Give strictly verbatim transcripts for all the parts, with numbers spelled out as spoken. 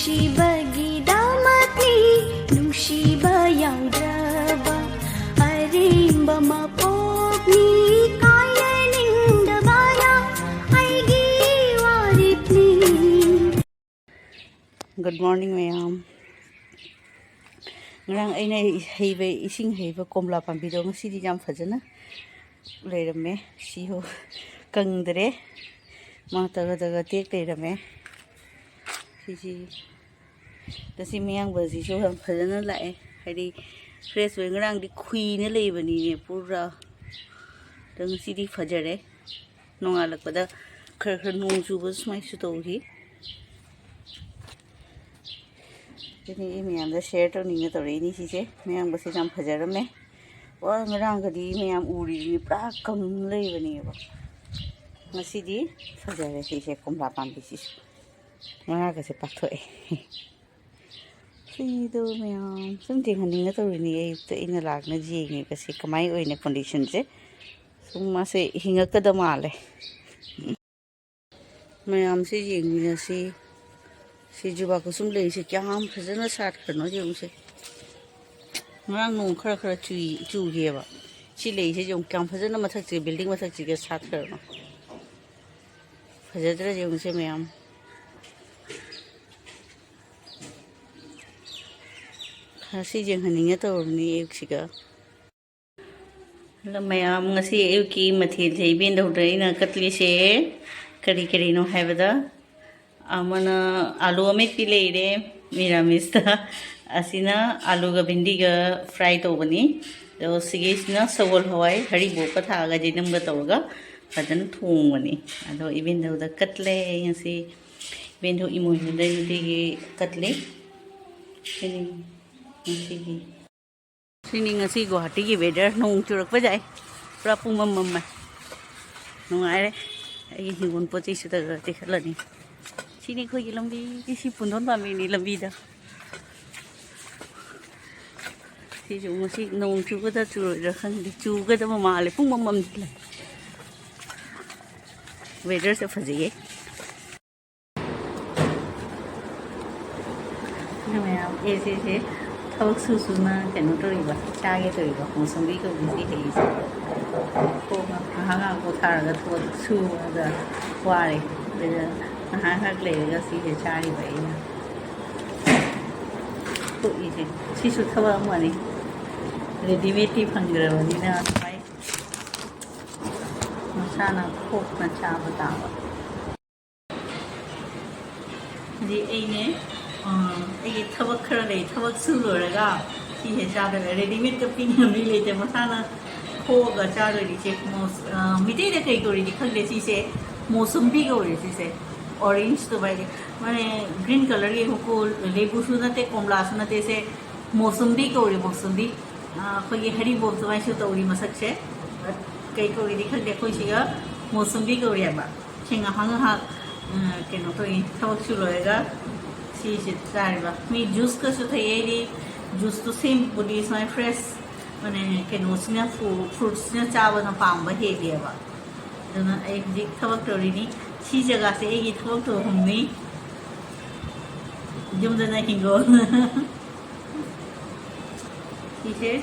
ꯅꯨꯡꯁꯤꯕꯒꯤꯗꯃꯛꯅꯤ, ꯅꯨꯡꯁꯤꯕ ꯌꯥꯎꯗ꯭ꯔꯕ ꯑꯔꯦꯝꯕ ꯃꯄꯣꯛꯅꯤ, ꯀꯥꯏꯅꯅꯤꯡꯗꯕꯅ ꯑꯩꯒꯤ ꯋꯥꯔꯦꯞꯅꯤ꯫ Good morning, ꯃꯌꯥꯝ꯫ ꯉꯔꯥꯡ ꯑꯩꯅ ꯍꯩꯕ, ꯏꯁꯤꯡ ꯍꯩꯕ ꯀꯣꯝꯂꯥ ꯄꯥꯝꯕꯤꯗꯣ ꯉꯁꯤꯗꯤ ꯌꯥꯝ ꯐꯖꯅ ꯂꯩꯔꯝꯃꯦ꯫ ꯁꯤꯍꯧ ꯀꯪꯗ꯭ꯔꯦ, ꯃꯥ ꯇꯒ ꯇꯒ ꯇꯦꯛ ꯂꯩꯔꯝꯃꯦ꯫ ꯁꯤꯁꯤ ꯉꯁꯤ ꯃꯌꯥꯡꯕꯁꯤꯁꯨ ꯌꯥꯝ ꯐꯖꯅ ꯂꯥꯛꯑꯦ, ꯍꯥꯏꯗꯤ ꯐ꯭ꯔꯦꯁ ꯑꯣꯏ꯫ ꯉꯔꯥꯡꯗꯤ ꯈꯨꯏꯅ ꯂꯩꯕꯅꯤꯅꯦ ꯄꯨꯔꯥ, ꯑꯗꯣ ꯉꯁꯤꯗꯤ ꯐꯖꯔꯦ꯫ ꯅꯣꯡꯉꯥꯜꯂꯛꯄꯗ ꯈꯔ ꯈꯔ ꯅꯣꯡ ꯆꯨꯕ ꯁꯨꯃꯥꯏꯁꯨ ꯇꯧꯔꯤ꯫ ꯑꯗꯨꯅꯤ ꯑꯩ ꯃꯌꯥꯝꯗ ꯁꯤꯌꯔ ꯇꯧꯅꯤꯡꯉ ꯇꯧꯔꯛꯏꯅꯤ ꯁꯤꯁꯦ꯫ ꯃꯌꯥꯡꯕꯁꯦ ꯌꯥꯝ ꯐꯖꯔꯝꯃꯦ꯫ ꯋꯥ, ꯉꯔꯥꯡꯒꯗꯤ ꯃꯌꯥꯝ ꯎꯔꯤꯗꯨꯅꯤ, ꯄꯨꯔꯥ ꯀꯪ ꯂꯩꯕꯅꯦꯕ꯫ ꯉꯁꯤꯗꯤ ꯐꯖꯔꯦ ꯁꯤꯁꯦ, ꯀꯣꯝꯂꯥ ꯄꯥꯝꯕꯤꯁꯤꯁꯨ ꯃꯔꯥꯒꯁꯦ ꯄꯥꯛꯊꯣꯛꯑꯦ꯫ ꯁꯤꯗꯣ ꯃꯌꯥꯝ ꯁꯨꯝ ꯌꯦꯡꯍꯟꯅꯤꯡꯉ ꯇꯧꯔꯤꯅꯤ꯫ ꯑꯌꯨꯛꯇ ꯑꯩꯅ ꯂꯥꯛꯅ ꯌꯦꯡꯉꯤꯕꯁꯦ ꯀꯃꯥꯏ ꯑꯣꯏꯅ ꯀꯣꯟꯗꯤꯁꯟꯁꯦ꯫ ꯁꯨꯝ ꯃꯥꯁꯦ ꯍꯤꯡꯉꯛꯀꯗ ꯃꯥꯜꯂꯦ꯫ ꯃꯌꯥꯝꯁꯦ ꯌꯦꯡꯃꯤꯟꯅꯁꯤ꯫ ꯁꯤ ꯖꯨꯕꯥ ꯀꯨꯁꯨꯝ ꯂꯩꯁꯦ ꯀꯌꯥꯝ ꯐꯖꯅ ꯁꯥꯠꯈ꯭ꯔꯅꯣ ꯌꯦꯡꯉꯨꯁꯦ꯫ ꯉꯔꯥꯡ ꯅꯣꯡ ꯈꯔ ꯈꯔ ꯆꯨꯏ, ꯆꯨꯈꯤꯑꯕ꯫ ꯁꯤ ꯂꯩꯁꯦ ꯌꯦꯡꯉꯨ ꯀꯌꯥꯝ ꯐꯖꯅ ꯃꯊꯛꯁꯤꯒ, ꯕꯤꯜꯗꯤꯡ ꯃꯊꯛꯁꯤꯒ ꯁꯥꯠꯈ꯭ꯔꯅꯣ꯫ ꯐꯖꯗ꯭ꯔꯥ ꯌꯦꯡꯉꯨꯁꯦ ꯃꯌꯥꯝ꯫ ꯈꯔ ꯁꯤ ꯌꯦꯡꯍꯟꯅꯤꯡꯉꯦ ꯇꯧꯔꯕꯅꯤ ꯑꯌꯨꯛꯁꯤꯒ꯫ ꯍꯜꯂꯣ ꯃꯌꯥꯝ, ꯉꯁꯤ ꯑꯌꯨꯛꯀꯤ ꯃꯊꯦꯜꯁꯦ ꯏꯕꯦꯟꯗꯧꯗ ꯑꯩꯅ ꯀꯠꯂꯤꯁꯦ ꯀꯔꯤ ꯀꯔꯤꯅꯣ ꯍꯥꯏꯕꯗ, ꯑꯃꯅ ꯑꯥꯂꯨ ꯑꯃꯦꯠꯄꯤ ꯂꯩꯔꯦ ꯃꯤꯔꯥꯃꯤꯁꯇ, ꯑꯁꯤꯅ ꯑꯥꯂꯨꯒ ꯚꯤꯟꯗꯤꯒ ꯐ꯭ꯔꯥꯏ ꯇꯧꯕꯅꯤ꯫ ꯑꯗꯣ ꯁꯤꯒꯤꯁꯤꯅ ꯁꯒꯣꯜ ꯍꯋꯥꯏ ꯍꯔꯤꯕꯣꯞꯀ ꯊꯥꯛꯑꯒ ꯖꯤꯅꯝꯒ ꯇꯧꯔꯒ ꯐꯖꯅ ꯊꯣꯡꯕꯅꯤ꯫ ꯑꯗꯣ ꯏꯕꯦꯟꯗꯧꯗ ꯀꯠꯂꯦ ꯑꯩ ꯉꯁꯤ꯫ ꯏꯕꯦꯟꯗꯧ ꯏꯃꯣꯏꯅꯨꯗꯩ ꯅꯨꯄꯤꯒꯤ ꯀꯠꯂꯤ꯫ ꯁꯤꯅꯤ ꯉꯁꯤꯒꯤ꯫ ꯁꯤꯅꯤ ꯉꯁꯤ ꯒꯨꯋꯥꯍꯥꯇꯤꯒꯤ ꯋꯦꯗꯔ꯫ ꯅꯣꯡ ꯆꯨꯔꯛꯄ ꯌꯥꯏ, ꯄꯨꯔꯥ ꯄꯨꯡꯃꯝ ꯃꯝꯃꯦ꯫ ꯅꯨꯡꯉꯥꯏꯔꯦ꯫ ꯑꯩꯒꯤ ꯍꯤꯡꯒꯣꯜ ꯄꯣꯠ ꯆꯩꯁꯨ ꯇꯧꯔꯒ ꯇꯦꯛꯈꯠꯂꯅꯤ꯫ ꯁꯤꯅꯤ ꯑꯩꯈꯣꯏꯒꯤ ꯂꯝꯕꯤ꯫ ꯁꯤ ꯄꯨꯟꯗꯣꯟ ꯄꯥꯝꯕꯤꯅꯤ ꯂꯝꯕꯤꯗ꯫ ꯁꯤꯁꯨ ꯉꯁꯤ ꯅꯣꯡ ꯆꯨꯒꯗ꯭ꯔꯥ ꯆꯨꯔꯣꯏꯗ꯭ꯔꯥ ꯈꯪꯗꯦ, ꯆꯨꯒꯗꯕ ꯃꯥꯜꯂꯦ, ꯄꯨꯡꯃꯝ ꯃꯝꯁꯤꯜꯂꯦ꯫ ꯋꯦꯗꯔꯁꯦ ꯐꯖꯩꯌꯦ꯫ ꯃꯌꯥꯝ ꯑꯦꯁꯦꯁꯦ ꯊꯕꯛ ꯁꯨ ꯁꯨꯅ ꯀꯩꯅꯣ ꯇꯧꯔꯤꯕ, ꯆꯥꯒꯦ ꯇꯧꯔꯤꯕ ꯃꯣꯁꯝꯕꯤ ꯀꯧꯕꯁꯤ ꯍꯩꯁꯦ꯫ ꯀꯣꯛꯅ ꯉꯥꯏꯍꯥꯛ ꯉꯥꯏꯍꯥꯛ ꯄꯣꯊꯥꯔꯒ ꯊꯕꯛ ꯁꯨꯔꯒ ꯋꯥꯔꯦ꯫ ꯑꯗꯨꯗ ꯉꯥꯏꯍꯥꯛ ꯉꯥꯏꯍꯥꯛ ꯂꯩꯔꯒ ꯁꯤꯁꯦ ꯆꯥꯔꯤꯕ ꯑꯩꯅ꯫ ꯊꯣꯛꯏꯁꯦ ꯁꯤꯁꯨ ꯊꯕꯛ ꯑꯃꯅꯤ꯫ ꯔꯦꯗꯤꯃꯦꯗꯇꯤ ꯐꯪꯗ꯭ꯔꯕꯅꯤꯅ ꯁꯨꯃꯥꯏ ꯃꯁꯥꯅ ꯈꯣꯛꯅ ꯆꯥꯕ ꯇꯥꯕ꯫ ꯍꯧꯖꯤꯛ ꯑꯩꯅꯦ, ꯑ, ꯑꯩꯒꯤ ꯊꯕꯛ ꯈꯔ ꯂꯩ, ꯊꯕꯛ ꯁꯨ ꯂꯣꯏꯔꯒ ꯁꯤꯁꯦ ꯆꯥꯗꯣꯏꯕ꯫ ꯔꯦꯗꯤꯃꯦꯗꯀ ꯄꯤꯅꯕ ꯃꯤ ꯂꯩꯇꯦ, ꯃꯁꯥꯅ ꯈꯣꯛꯑꯒ ꯆꯥꯗꯣꯏꯅꯤ ꯏꯆꯦ꯫ ꯃꯣꯁ-, ꯑ, ꯃꯤꯇꯩꯗ ꯀꯩ ꯀꯧꯔꯤꯗꯤ ꯈꯪꯗꯦ, ꯁꯤꯁꯦ ꯃꯣꯁꯝꯕꯤ ꯀꯧꯔꯤ ꯁꯤꯁꯦ꯫ ꯑꯣꯔꯦꯟꯖꯇꯨ ꯍꯥꯏꯗꯤ ꯃꯥꯅꯦ, ꯒ꯭ꯔꯤꯟ ꯀꯂꯔꯒꯤ ꯃꯀꯨ, ꯂꯦꯕꯨꯁꯨ ꯅꯠꯇꯦ, ꯀꯣꯝꯂꯥꯁꯨ ꯅꯠꯇꯦ, ꯁꯦ ꯃꯣꯁꯝꯕꯤ ꯀꯧꯔꯤ, ꯃꯣꯁꯝꯕꯤ꯫ ꯑ, ꯑꯩꯈꯣꯏꯒꯤ ꯍꯔꯤꯕꯣꯞ ꯑꯗꯨꯃꯥꯏꯅꯁꯨ ꯇꯧꯔꯤ ꯃꯁꯛꯁꯦ꯫ ꯀꯩ ꯀꯧꯔꯤꯗꯤ ꯈꯪꯗꯦ, ꯑꯩꯈꯣꯏ ꯁꯤꯒ ꯃꯣꯁꯝꯕꯤ ꯀꯧꯔꯤ ꯍꯥꯏꯕ꯫ ꯁꯤ ꯉꯥꯏꯍꯥꯛ ꯉꯥꯏꯍꯥꯛ, ꯑ, ꯀꯩꯅꯣ ꯇꯧꯔꯤ, ꯊꯕꯛꯁꯨ ꯂꯣꯏꯔꯒ ꯁꯤꯁꯦ ꯆꯥꯔꯤꯕ꯫ ꯃꯤ ꯖꯨꯁꯀꯁꯨ ꯊꯛꯑꯦ, ꯑꯩꯗꯤ ꯖꯨꯁꯇꯨ ꯁꯦꯝꯕꯨꯗꯤ ꯁꯨꯃꯥꯏꯅ ꯐ꯭ꯔꯦꯁ, ꯃꯥꯅꯦ, ꯀꯩꯅꯣꯁꯤꯅ, ꯐ꯭ꯔꯨ-, ꯐ꯭ꯔꯨꯠꯁꯤꯅ ꯆꯥꯕꯅ ꯄꯥꯝꯕ ꯍꯦꯜꯂꯦꯕ꯫ ꯑꯗꯨꯅ ꯑꯩ ꯍꯧꯖꯤꯛ ꯊꯕꯛ ꯇꯧꯔꯤꯅꯤ꯫ ꯁꯤ ꯖꯒꯥꯁꯦ ꯑꯩꯒꯤ ꯊꯕꯛ ꯇꯧꯐꯝꯅꯤ꯫ ꯌꯨꯝꯗꯅ ꯍꯤꯡꯒꯣꯜ꯫ ꯁꯤꯁꯦ,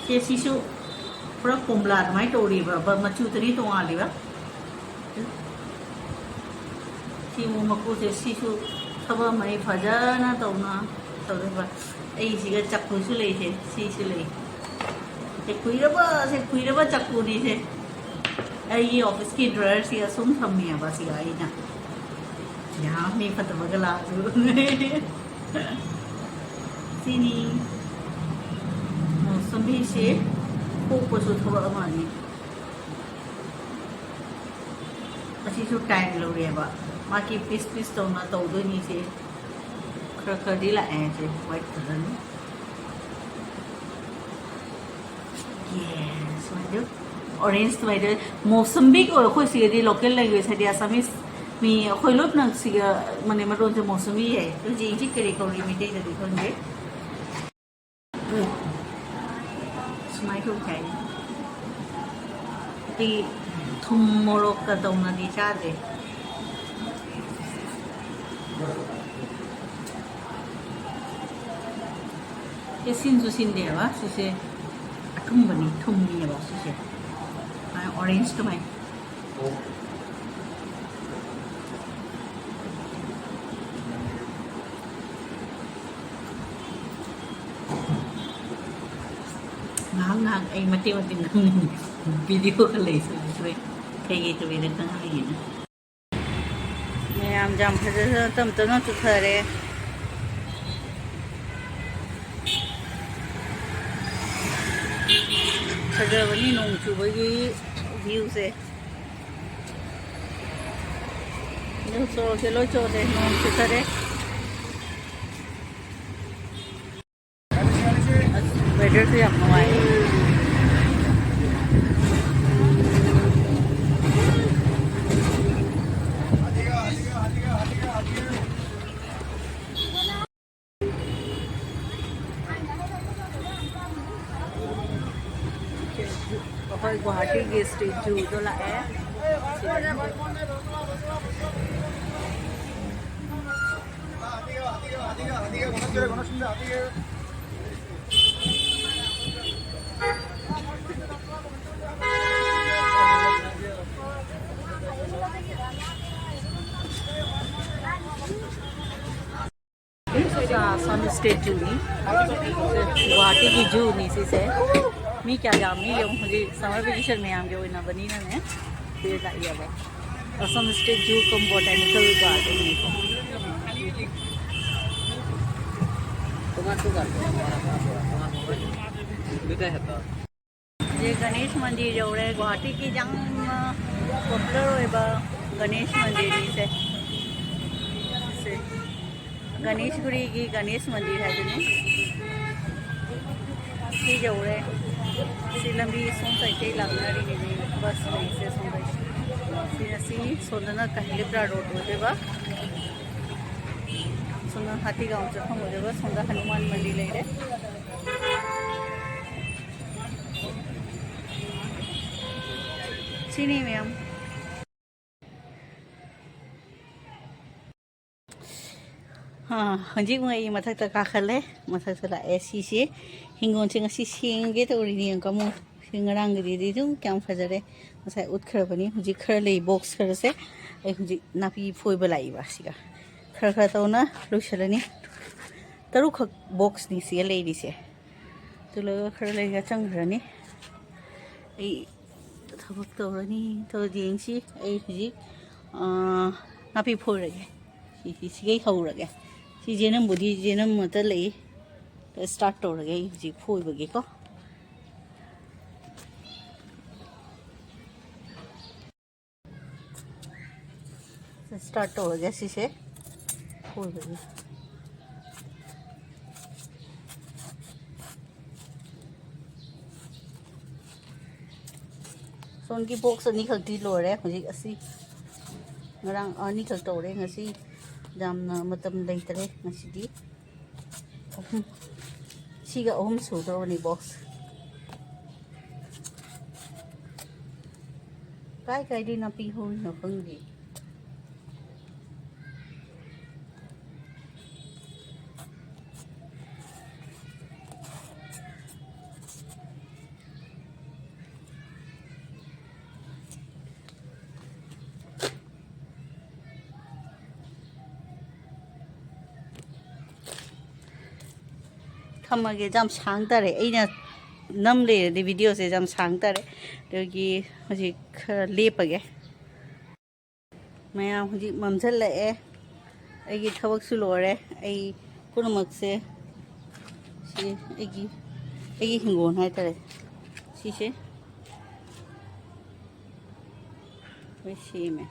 ꯁꯦ ꯁꯤꯁꯨ ꯄꯨꯔꯥ ꯀꯣꯝꯂꯥ ꯑꯗꯨꯃꯥꯏꯅ ꯇꯧꯔꯤꯕ, ꯕ-, ꯃꯆꯨꯗꯅꯤ ꯇꯣꯉꯥꯜꯂꯤꯕ꯫ ꯁꯤ ꯑꯃꯨꯛ ꯃꯀꯨꯁꯦ, ꯁꯤꯁꯨ ꯊꯕꯛ ꯑꯃ ꯑꯩ ꯐꯖꯅ ꯇꯧꯅ ꯇꯧꯗꯣꯏꯕ꯫ ꯑꯩꯁꯤꯒ ꯆꯥꯛꯀꯨꯁꯨ ꯂꯩꯁꯦ, ꯁꯤꯁꯨ ꯂꯩ꯫ ꯁꯦ ꯀꯨꯏꯔꯕ, ꯁꯦ ꯀꯨꯏꯔꯕ ꯆꯥꯛꯀꯨꯅꯤꯁꯦ꯫ ꯑꯩꯒꯤ ꯑꯣꯐꯤꯁꯀꯤ ꯗ꯭ꯔꯣꯌꯔꯁꯤꯒ ꯁꯨꯝ ꯊꯝꯃꯦꯕ ꯁꯤꯒ ꯑꯩꯅ꯫ ꯌꯥꯝ ꯃꯤ ꯐꯠꯇꯕꯒ ꯂꯥꯛꯑꯁꯨ꯫ ꯁꯤꯅꯤ꯫ ꯃꯣꯁꯝꯕꯤꯁꯦ ꯈꯣꯛꯄꯁꯨ ꯊꯕꯛ ꯑꯃꯅꯤ꯫ ꯑꯁꯤꯁꯨ ꯇꯥꯏꯝ ꯂꯧꯔꯦꯕ꯫ ꯃꯥꯒꯤ ꯄꯤꯁ ꯄꯤꯁ ꯇꯧꯅ ꯇꯧꯗꯣꯏꯅꯤꯁꯦ꯫ ꯈꯔ ꯈꯔꯗꯤ ꯂꯥꯛꯑꯦ ꯁꯦ, ꯋꯥꯏꯠ ꯀꯂꯔꯅꯤ꯫ ꯌꯦꯁ, ꯁꯨꯃꯥꯏꯅ ꯇꯧ꯫ ꯑꯣꯔꯦꯟꯖ ꯁꯨꯃꯥꯏꯅ ꯇꯧ꯫ ꯃꯣꯁꯝꯕꯤ ꯀꯧꯋꯦ ꯑꯩꯈꯣꯏ ꯁꯤꯒꯗꯤ, ꯂꯣꯀꯦꯜ ꯂꯦꯡꯒ꯭ꯋꯦꯖ ꯍꯥꯏꯗꯤ ꯑꯁꯥꯃꯤꯁ ꯃꯤ ꯑꯩꯈꯣꯏ ꯂꯣꯏꯅꯃꯛ ꯁꯤꯒ ꯃꯅꯤ ꯃꯔꯣꯟꯁꯦ ꯃꯣꯁꯝꯕꯤ ꯍꯥꯏ꯫ ꯑꯗꯨ ꯍꯧꯖꯤꯛ ꯍꯧꯖꯤꯛ ꯀꯔꯤ ꯀꯧꯔꯤ ꯃꯩꯇꯩꯗꯗꯤ ꯈꯪꯗꯦ꯫ ꯎꯝ꯫ ꯁꯨꯃꯥꯏꯅ ꯇꯧꯁꯦ ꯍꯥꯏꯅꯤ꯫ ꯑꯩ ꯊꯨꯝ ꯃꯣꯔꯣꯛꯀ ꯇꯧꯅꯗꯤ ꯆꯥꯗꯦ꯫ ꯁꯤ ꯁꯤꯟꯁꯨ ꯁꯤꯟꯗꯦꯕ, ꯁꯤꯁꯦ ꯑꯊꯨꯝꯕꯅꯤ, ꯊꯨꯝꯃꯤꯑꯕ ꯁꯤꯁꯦ꯫ ꯁꯨꯃꯥꯏꯅ orange ꯇꯧ ꯍꯥꯏ꯫ ꯉꯥꯏꯍꯥꯛ ꯉꯥꯏꯍꯥꯛ ꯑꯩ ꯃꯇꯦꯛ ꯃꯇꯦꯛ ꯅꯝꯅꯤꯡꯉꯤ꯫ ꯚꯤꯗꯤꯑꯣꯒ ꯂꯩꯁꯜꯂꯛꯇ꯭ꯔꯦ꯫ ꯀꯩꯀꯩ ꯇꯧꯔꯤꯅꯣ ꯈꯪꯍꯟꯒꯦꯅ꯫ ꯃꯌꯥꯝ ꯌꯥꯝ ꯐꯖꯅ ꯇꯞ ꯇꯞꯅ ꯆꯨꯊꯔꯦ꯫ ꯐꯖꯕꯅꯤ ꯅꯣꯡ ꯆꯨꯕꯒꯤ viewꯁꯦ꯫ ꯑꯗꯨ ꯁꯣꯔꯣꯛꯁꯦ ꯂꯣꯏ ꯆꯣꯠꯂꯦ, ꯅꯣꯡ ꯆꯨꯊꯔꯦ꯫ ꯑꯁ, weatherꯁꯨ ꯌꯥꯝ ꯅꯨꯡꯉꯥꯏ꯫ ꯑꯩꯈꯣꯏ ꯒꯨꯋꯥꯍꯥꯇꯤꯒꯤ street zooꯗꯣ ꯂꯥꯛꯑꯦ꯫ ꯁꯥ-, ꯁꯟ statue ꯅꯤ꯫ ꯒꯨꯋꯥꯍꯥꯇꯤꯒꯤ zoo ꯅꯤ ꯁꯤꯁꯦ꯫ ꯃꯤ ꯀꯌꯥ ꯌꯥꯝꯃꯤ ꯌꯦꯡꯉꯨ, ꯍꯧꯖꯤꯛ summer vacation ꯃꯌꯥꯝꯒꯤ ꯑꯣꯏꯅꯕꯅꯤꯅꯅꯦ꯫ ꯁꯤꯗ ꯂꯥꯛꯏꯌꯦꯕ꯫ Assam State Zoo cum Botanical Garden ꯅꯤꯀꯣ꯫ ꯁꯤ ꯒꯅꯦꯁ ꯃꯟꯗꯤꯔ ꯌꯧꯔꯦ꯫ ꯒꯨꯋꯥꯍꯥꯇꯤꯒꯤ ꯌꯥꯝꯅ popular ꯑꯣꯏꯕ ꯒꯅꯦꯁ ꯃꯟꯗꯤꯔꯅꯤ ꯁꯦ꯫ ꯁꯦ꯫ ꯒꯅꯦꯁꯒꯨꯔꯤꯒꯤ ꯒꯅꯦꯁ ꯃꯟꯗꯤꯔ ꯍꯥꯏꯗꯨꯅꯤ꯫ ꯁꯤ ꯌꯧꯔꯦ꯫ ꯁꯤ ꯂꯝꯕꯤ ꯁꯣꯝ ꯁꯥꯏꯗꯇꯩ ꯂꯥꯛꯅꯔꯤꯅꯦ, ꯕꯁ ꯂꯩꯁꯦ ꯁꯣꯝꯗꯩ꯫ ꯁꯤ, ꯁꯤ ꯁꯣꯝꯗꯅ ꯀꯍꯤꯌꯇ꯭ꯔꯥ ꯔꯣꯗ ꯑꯣꯏꯗꯣꯏꯕ꯫ ꯁꯣꯝꯗ ꯍꯥꯊꯤꯒꯥꯎ ꯆꯠꯐꯝ ꯑꯣꯏꯗꯣꯏꯕ꯫ ꯁꯣꯝꯗ ꯍꯅꯨꯃꯥꯟ ꯃꯟꯗꯤꯔ ꯂꯩꯔꯦ꯫ ꯁꯤꯅꯤ ꯃꯌꯥꯝ꯫ ꯑꯥ, ꯍꯧꯖꯤꯛ ꯃꯣꯏ ꯑꯩ ꯃꯊꯛꯇ ꯀꯥꯈꯠꯂꯦ꯫ ꯃꯊꯛꯇ ꯂꯥꯛꯑꯦ꯫ ꯁꯤꯁꯦ ꯍꯤꯡꯒꯣꯜꯁꯦ ꯉꯁꯤ ꯁꯦꯡꯒꯦ ꯇꯧꯔꯤꯅꯤ꯫ ꯌꯦꯡꯉꯨꯀꯣ, ꯑꯃꯨꯛ ꯁꯤ ꯉꯔꯥꯡꯒꯤꯗꯨꯗꯤ ꯑꯗꯨꯝ ꯀꯌꯥꯝ ꯐꯖꯔꯦ꯫ ꯉꯁꯥꯏ ꯎꯠꯈ꯭ꯔꯕꯅꯤ꯫ ꯍꯧꯖꯤꯛ ꯈꯔ ꯂꯩ, ꯕꯣꯛꯁ ꯈꯔꯁꯦ꯫ ꯑꯩ ꯍꯧꯖꯤꯛ ꯅꯥꯄꯤ ꯐꯣꯏꯕ ꯂꯥꯛꯏꯕ꯫ ꯁꯤꯒ ꯈꯔ ꯈꯔ ꯇꯧꯅ ꯂꯣꯏꯁꯤꯜꯂꯅꯤ꯫ ꯇꯔꯨꯛꯈꯛ ꯕꯣꯛꯁꯅꯤ ꯁꯤꯒ ꯂꯩꯔꯤꯁꯦ꯫ ꯑꯗꯨ ꯂꯣꯏꯔꯒ ꯈꯔ ꯂꯩꯔꯒ ꯆꯪꯈ꯭ꯔꯅꯤ꯫ ꯑꯩ ꯊꯕꯛ ꯇꯧꯔꯅꯤ꯫ ꯇꯧꯔꯗꯤ ꯌꯦꯡꯁꯤ꯫ ꯑꯩ ꯍꯧꯖꯤꯛ, ꯑꯥ, ꯅꯥꯄꯤ ꯐꯣꯏꯔꯒꯦ꯫ ꯁꯤ, ꯁꯤ, ꯁꯤꯒꯩ ꯍꯧꯔꯒꯦ꯫ ꯁꯤ ꯖꯦꯅꯝꯕꯨꯗꯤ ꯖꯦꯅꯝ ꯉꯥꯛꯇ ꯂꯩ꯫ ꯁ꯭ꯇꯥꯔꯠ ꯇꯧꯔꯒꯦ ꯑꯩ ꯍꯧꯖꯤꯛ ꯐꯣꯏꯕꯒꯤꯀꯣ꯫ ꯁ꯭ꯇꯥꯔꯠ ꯇꯧꯔꯒꯦ ꯁꯤꯁꯦ ꯐꯣꯏꯕꯒꯤ꯫ ꯁꯣꯝꯒꯤ ꯕꯣꯛꯁ ꯑꯅꯤꯈꯛꯇꯤ ꯂꯣꯏꯔꯦ꯫ ꯍꯧꯖꯤꯛ ꯑꯁꯤ ꯉꯔꯥꯡ ꯑꯅꯤꯈꯛ ꯇꯧꯔꯦ꯫ ꯉꯁꯤ ꯌꯥꯝꯅ ꯃꯇꯝ ꯂꯩꯇꯔꯦ ꯉꯁꯤꯗꯤ꯫ ꯑꯍꯨꯝ, ꯁꯤꯒ ꯑꯍꯨꯝ ꯁꯨꯗꯧꯔꯅꯤ ꯕꯣꯛꯁ꯫ ꯀꯥꯏ ꯀꯥꯏꯗꯩ ꯅꯥꯄꯤ ꯍꯧꯔꯤꯅꯣ ꯈꯪꯗꯦ꯫ ꯊꯝꯃꯒꯦ꯫ ꯌꯥꯝ ꯁꯥꯡ ꯇꯥꯔꯦ꯫ ꯑꯩꯅ ꯅꯝ ꯂꯩꯔꯗꯤ ꯚꯤꯗꯤꯑꯣꯁꯦ ꯌꯥꯝ ꯁꯥꯡ ꯇꯥꯔꯦ꯫ ꯑꯗꯨꯒꯤ ꯍꯧꯖꯤꯛ ꯈꯔ ꯂꯦꯞꯄꯒꯦ꯫ ꯃꯌꯥꯝ ꯍꯧꯖꯤꯛ ꯃꯝꯁꯤꯜꯂꯛꯑꯦ꯫ ꯑꯩꯒꯤ ꯊꯕꯛꯁꯨ ꯂꯣꯏꯔꯦ꯫ ꯑꯩ ꯄꯨꯝꯅꯃꯛꯁꯦ ꯁꯤ ꯑꯩꯒꯤ, ꯑꯩꯒꯤ ꯍꯤꯡꯒꯣꯜ ꯍꯥꯏꯇꯥꯔꯦ꯫ ꯁꯤꯁꯦ ꯂꯣꯏ ꯁꯦꯝꯃꯦ꯫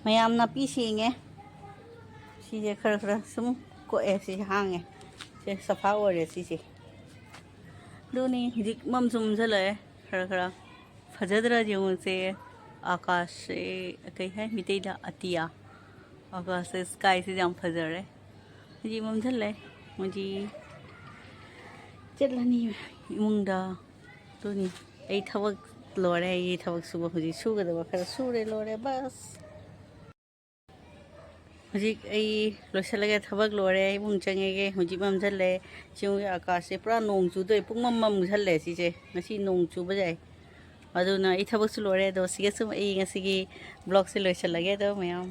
ꯃꯌꯥꯝ ꯅꯥꯄꯤ ꯁꯦꯡꯉꯦ꯫ ꯁꯤꯁꯦ ꯈꯔ ꯈꯔ ꯁꯨꯝ ꯀꯣꯛꯑꯦ꯫ ꯁꯤꯁꯦ ꯍꯥꯡꯉꯦ꯫ ꯁꯦ ꯁꯐꯥ ꯑꯣꯏꯔꯦ ꯁꯤꯁꯦ꯫ ꯑꯗꯨꯅꯤ ꯍꯧꯖꯤꯛ ꯃꯝꯁꯨ ꯃꯝꯁꯤꯜꯂꯛꯑꯦ꯫ ꯈꯔ ꯈꯔ ꯐꯖꯗ꯭ꯔꯥ ꯌꯦꯡꯉꯨꯁꯦ꯫ ꯑꯥꯀꯥꯁꯁꯦ ꯀꯩ ꯍꯥꯏ ꯃꯤꯇꯩꯗ? ꯑꯇꯤꯌꯥ꯫ ꯑꯥꯀꯥꯁꯁꯦ, ꯁ꯭ꯀꯥꯏꯁꯦ ꯌꯥꯝ ꯐꯖꯔꯦ꯫ ꯍꯧꯖꯤꯛ ꯃꯝꯁꯤꯜꯂꯦ꯫ ꯍꯧꯖꯤꯛ ꯆꯠꯂꯅꯤ ꯏꯃꯨꯡꯗ꯫ ꯑꯗꯨꯅꯤ, ꯑꯩ ꯊꯕꯛ ꯂꯣꯏꯔꯦ꯫ ꯑꯩꯒꯤ ꯊꯕꯛ ꯁꯨꯕ ꯍꯧꯖꯤꯛ ꯁꯨꯒꯗꯕ ꯈꯔ ꯁꯨꯔꯦ, ꯂꯣꯏꯔꯦ, ꯕꯁ꯫ ꯍꯧꯖꯤꯛ ꯑꯩ ꯂꯣꯏꯁꯤꯜꯂꯒꯦ, ꯊꯕꯛ ꯂꯣꯏꯔꯦ, ꯏꯃꯨꯡ ꯆꯪꯉꯒꯦ꯫ ꯍꯧꯖꯤꯛ ꯃꯝꯁꯤꯜꯂꯦ꯫ ꯆꯤꯡꯒꯤ ꯑꯀꯥꯁꯁꯦ ꯄꯨꯔꯥ ꯅꯣꯡ ꯆꯨꯗꯣꯏ, ꯄꯨꯡꯃꯝ ꯃꯝꯁꯤꯜꯂꯦ ꯁꯤꯁꯦ꯫ ꯉꯁꯤ ꯅꯣꯡ ꯆꯨꯕ ꯌꯥꯏ꯫ ꯑꯗꯨꯅ ꯑꯩ ꯊꯕꯛꯁꯨ ꯂꯣꯏꯔꯦ꯫ ꯑꯗꯣ ꯁꯤꯒ ꯁꯨꯝ ꯑꯩ ꯉꯁꯤꯒꯤ ꯕ꯭ꯂꯣꯒꯁꯦ ꯂꯣꯏꯁꯤꯜꯂꯒꯦ꯫ ꯑꯗꯣ ꯃꯌꯥꯝ